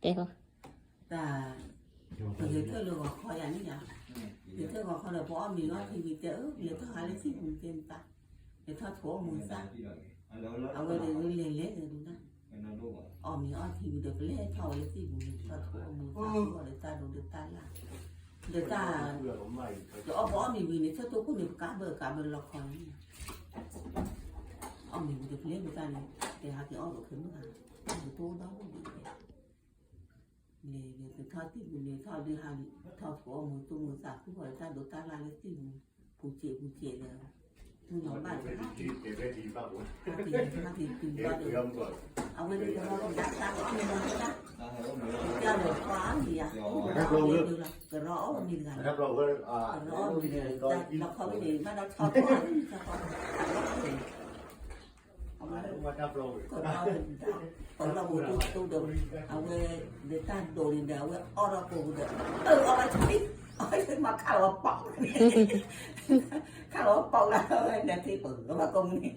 တဲဟီ, တၢ်, ယထၢၣ်လၢဂီၤခီယၤန့ၣ်ယၤ, ယထၢၣ်ဂီၤခီဒီး ပအီၣ်မ့ၤအီထံဝံၤတဲအၢ လဲၤထီၣ်ဟးလၢသံၣ်ပူၤတဲနတၢ်, လဲၤထီၣ်ထိးအီၣ်မူၤသၣ်, အဝဲဒၣ်လဲၤလဲၤလဲၤဒၣ်, အီၣ်မ့ၤအီထံဝံၤဒီး ပလဲၤထီၣ်ဝဲလၢသံၣ်ပူၤန့ၣ် ထီၣ်ထိးအီၣ်မူၤသၣ် ဒီးတၢ်ဒိးဒီးတၢ်လၢ်, ဒီးတၢ်, ယအီၣ်ပအီၣ်မ့ၤဝံၤန့ၣ် ဆၢတိၢ်ခိၣ်န့ၣ် ပကးဘၢကးဘၢလီခီန့ၣ် အီၣ်မ့ၤဝံၤတပျဲၢ်ပတၢ်န့ၣ်, တဲဟးက့ၤအီၣ်ဒီးခဲမုၢ်ဟါ, ပကတိၢ်ဒီဘိၣ်ဒံး, လဲၤလဲၤတထီၣ်သံၣ်ပူၤန့ၣ် ထီၣ်ဒုးဟးလံ, ထီၣ်ထိးအီၣ်မူၤသူၣ်မူၤသး ဃုဃီၤတၢ်ဒိးတၢ်လၢ်လၢသံၣ်ပူၤ, ပူၤစဲးပူၤစဲးဒီး, မုၢ်နီၤဘၣ်တခါ, ဟဲက့ၤတုၤဘၣ်ဒီး, အဝဲန့ၣ်ကရီကဒါတၢ်လီၤအီၣ်မ့ၤမ့ၢ်တၢ်, ကရီအီၣ်မ့ၤတဂၤ, ကရီအီၣ်မ့ၤတဂၤ, လီခီန့ၣ် ဘၣ်ဒီးဆီထီၣ်အီၣ်မ့ၤဆီထီၣ် အဝဲ, ကလီၤဝဲဒၣ်, ပလီၢ်ပူၤတိၢ်တိၢ်ဒီး, အဝဲ, ဒီးတၢ်ဒိးန့ၣ်ဒီး အဝဲအီၣ်ထီၣ်ကိးပူၤဒီး, အၢ အီၣ်ဘၣ်ဆံ, အီၣ်ဆံမၤခးလီၤပီးန့ၣ်, ခးလီၤပီးလၢအဝဲဒီးသ့ၣ်ပၢၢ် ဘၣ်ကိးမုၢ်န့ၣ်,